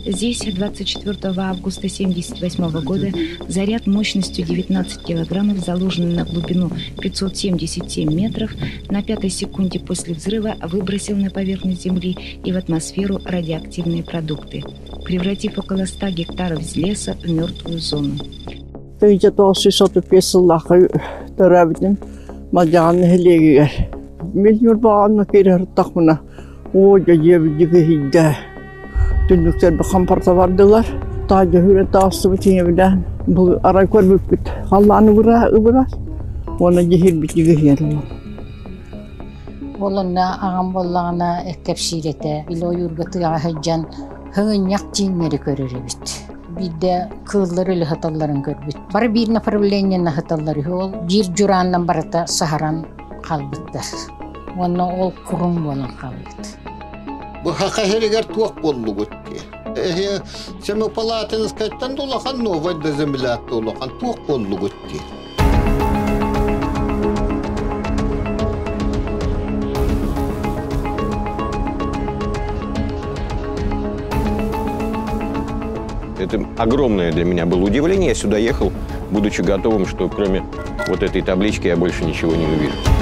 Здесь 24 августа 1978 года заряд мощностью 19 килограммов, заложенный на глубину 577 метров, на пятой секунде после взрыва выбросил на поверхность Земли и в атмосферу радиоактивные продукты, превратив около 100 гектаров леса в мертвую зону. 1935 сыллаахха төрөөбүтүм Малдьаҕан нэһилиэгигэр. Мин Ньурбаҕа киирэ сырыттахпына, оо дьэ дьиэбит дьигиһийдэ. Түннүктэрбит хампарта бардылар. Таһырдьа сүүрэн таҕыстыбыт ийэбинээн. Бу арай көрбүппүт халлаан ыбыра ыбырас уонна дьиһирбит дьигиһийэр Ол онно аҕам буоллаҕына кэпсиир этэ, били ойуурга тыаҕа сылдьан һыҥынньах тииҥнэри көрөр эбит. Биирдэ кыыллар өлө сыталларын көрбүт. Бары биир направлениенан сыталлар үһү. Ол биир дьураанынан барыта саһаран хаалбыттар. Уонна ол куруҥ буолан хаалбыт. Бу саха сиригэр туох буоллугут дии? Эһи Семипалатинскайтан да улахан, Новай да землят да улахан туох буоллугут дии? Это огромное для меня было удивление. Я сюда ехал, будучи готовым, что кроме вот этой таблички я больше ничего не увижу.